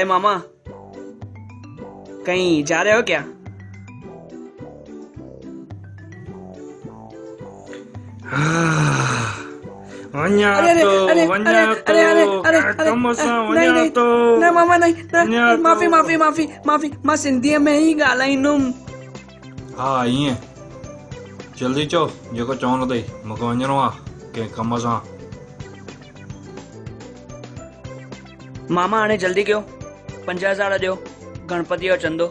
हाय मामा, कहीं जा रहे हो क्या? वञा अरे अरे थो, अरे वञा अरे थो, अरे अरे अरे कंहिं अरे कम सां नहीं वञा नहीं थो, न मामा नहीं न वञा माफ़ी थो। माफ़ी माफ़ी माफ़ी, मां सिंधीअ में ई ॻाल्हाईंदुमि। हा ईअं, जल्दी चओ जेको चवणो अथई, मूंखे वञिणो आहे कंहिं कम सां। मामा हाणे जल्दी कयो, 5000 ॾियो, गणपतीअ जो चंदो।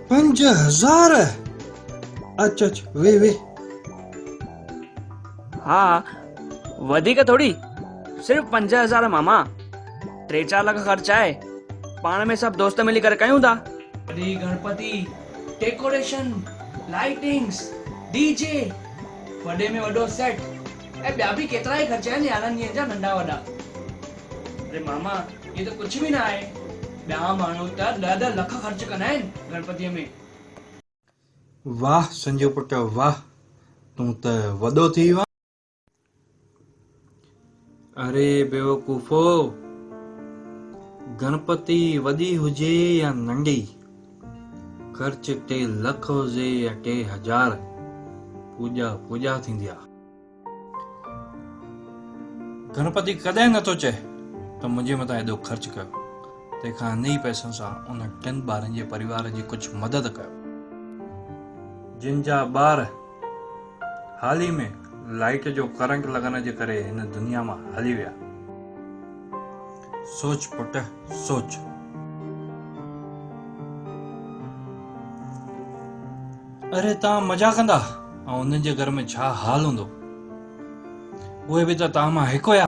5000? اچ اچ ويهه ويهه. ها وڌيڪ ٿوري، صرف 5000 ماما، 3-4 لک خرچ آهي، پاڻ ۾ سڀ دوست ملي ڪري ڪيون ٿا. وڏي گڻپتي، ڊيڪوريشن، لائيٽنگس، ڊي جي، وڏي ۾ وڏو سيٽ ۽ ٻيا به ڪيترا ئي خرچ آهن 11 ڏينهن جا ننڍا وڏا. اري ماما اهي ته ڪجهه به نه آهي، ٻيا ماڻهو ته 10-10 لک خرچ ڪندا آهن گڻپتيء ۾. واهه سنجو پٽ واهه، تون ته وڏو ٿي ويو آهين. اري بيوقوفو، گڻپتي وڏي هجي يا ننڍي، خرچ 3 لک هجي يا 3000، پوڄا پوڄا ٿيندي آ. گڻپتي ڪڏهن نٿو چئي ته منهنجي مٿان ايڏو خرچ ڪيو، تنهن کان انهي پئسن سان انهن ٽن ٻارن جي پريوار جي ڪجهه مدد ڪيو، جن جا ٻار حال ئي ۾ لائيٽ جو ڪرنٽ لڳڻ جي ڪري هن دنيا مان هلي ويا. سوچ پٽ سوچ. اري توهان مزا ڪندا ۽ انهن جي گهر ۾ ڇا حال هوندو. اهي به ته توهان مان هڪ هيا.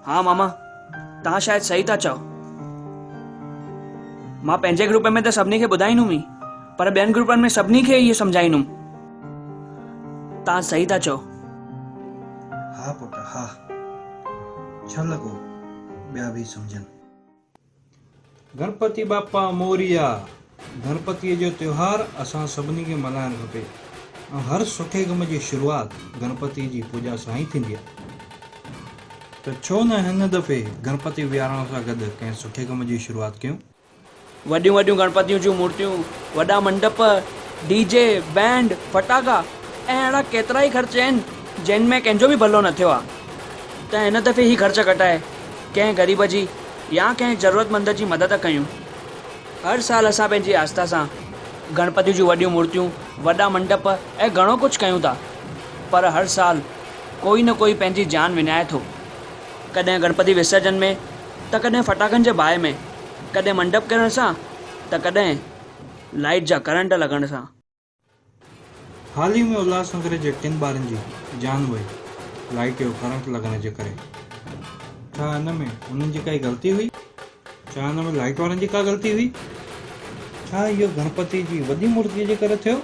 ها ماما توهان شايد صحيح ٿا چئو. مان پنهنجي گروپ ۾ ته سڀني کي ٻڌائيندم ئي پر ٻين گروپن ۾ سڀني کي اهو سمجهائيندم. توهان صحيح ٿا چئو. ها پٽ ها. ڇا لڳو ٻيا به سمجهن. گڻپتي باپا موريا! گڻپتيء جو تيوهار اسان سڀني کي ملهائڻ کپي ۽ هر سٺي ڪم جي شروعات گڻپتيء جي پوڄا سان ئي ٿيندي آهي ته ڇو نه هن دفعي گڻپتي ويهارڻ سان گڏ ڪنهن سٺي ڪم جي شروعات ڪيون. وڏيون وڏيون گڻپتيون جون مورتيون، وڏا منڊپ، ڊي جي، بينڊ، ڦٽاڪا ۽ اهڙا ڪيترائي خرچ آهن جنهن ۾ ڪنهن جو به ڀلو نه ٿيو آهي ته هن دفعي هي خرچ گهٽائي ڪنهن غريب جي يا ڪنهن ضرورتمند جي مدد ڪيون. هر سال اسان پنهنجي آسٿا سان گڻپتي جون وڏيون مورتيون، وڏا منڊپ ۽ گهڻو ڪجهه ڪيون ٿا، پر هر سال ڪوئي نه ڪوئي پنهنجي جان وڃائي ٿو. ڪڏهن گڻپتي وسرجن ۾ ته ڪڏهن ڦٽاڪن جي باهه ۾، ڪڏهن منڊپ ڪرڻ سان ته ڪڏهن لائيٽ جا ڪرنٽ لڳڻ سان. حال ئي ۾ الهاس نگر جي ٽن ٻارن جي جان وئي لائيٽ جو ڪرنٽ لڳڻ جي ڪري. ڇا ان ۾ انهن جي ڪائي غلطي هئي؟ ڇا ان ۾ لائيٽ وارن جي ڪا غلطي هئي؟ ڇا اهو گڻپتي جي وڏي مورتي جي ڪري ٿيو؟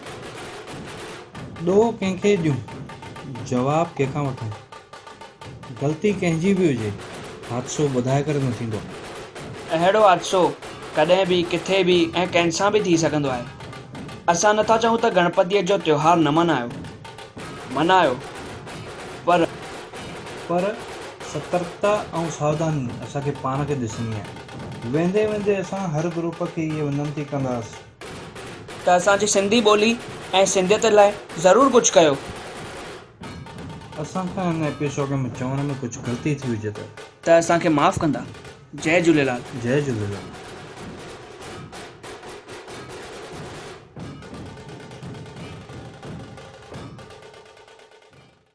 ڏوهه ڪنهن کي ڏيون؟ جواب ڪنهن کان وٺون؟ غلطي ڪنهن جي به هجي، حادثو ٻڌائي ڪري نه ٿيندو. اهڙو حادثو ڪڏهن به، ڪٿي به ۽ ڪنهن سان به ٿي سگهندو آهي. اسان نٿا چئون ته گڻپتيء جو تيوهار نه منايو. منايو، پر. پر سترڪتا ۽ ساوڌاني اسان کي پاڻ کي ڏسڻي آهي. ويندي ويندي اسان هر گروپ کي اهي وننتي ڪنداس. ته اسان جي سنڌي ٻولي ۽ سنڌيت لاء ضرور ڪجهه ڪيو. اسان کان هن ايپيسوڊ ۾ چوڻ ۾ ڪجهه غلطي ٿي هجي ته. ته اسان کي معاف ڪندا. جئي جهوليلال. جئي جهوليلال.